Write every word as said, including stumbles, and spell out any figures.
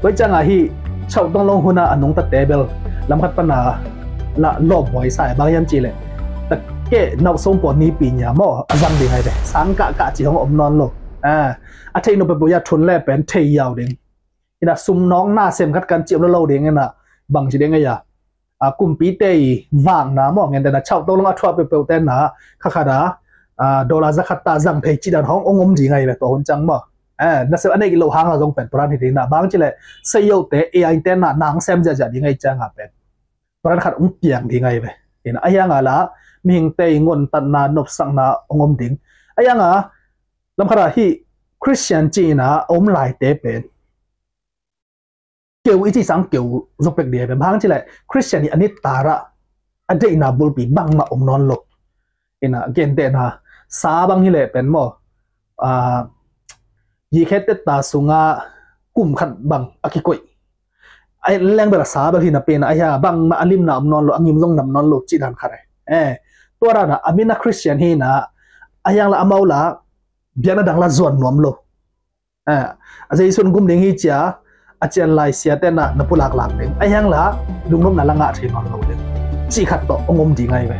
Tua ciangah hih Chau Tong Long hun a a nungtate bel lamkhat pana la lawphuai sa e, bang hiam cihleh, takeh nauh sawm paw nipi nia maw a zang ding ahi ve. Sang kahkah cih hong om nawn lo. A, a theih nop peuhpeuh a thun le pen thei yau ding. Ina sum nawkna sem khat kan ciam lo lo ding ina bang ci ding ahi a. A, kumpite i vakna maw, ngente na Chau Tong Long a thuah peuhpeuh te na kha khat a, a, dollar za khat ta zang thei cih dan hong ong om ding ahi ve tua hun ciang maw. A, nasep a neih loh hang a zong pen tua dan hi ding na, bang cihleh seiyawte A I te na nang sem ziahziah ding ahi ciangah pen tua dan khat ong piang ding ahi ve. Ina a hiangah la mihingte i ngontatna nopsakna ong om ding. A hiangah lamkhat ah hih Christian ci ina a om laite pen keu i ci sang keu zok pek ding ahi ve. Bang hang cihleh Christian hi a nitarah a deihna bulpi bangmah om nawn lo. Ina gentehna sa bang hileh pen maw, a, yikhette ta sungah kum khat bang a kikoih a leng bel a sa bel hi napi ina a hia bangmah a limna om nawn lo, a ngim zong nam nawn lo cih dan khat e. E, tua dana a min a Christian hi ina a hiang la amau la biakna dang la zuan nuam lo. A, a Jesu'n gum ding hi cia a cian lai siate na na pulaklak ding, a hiang la lungnopna la ngah thei nawn lo ding cih khat tawh ong om ding ahi ve.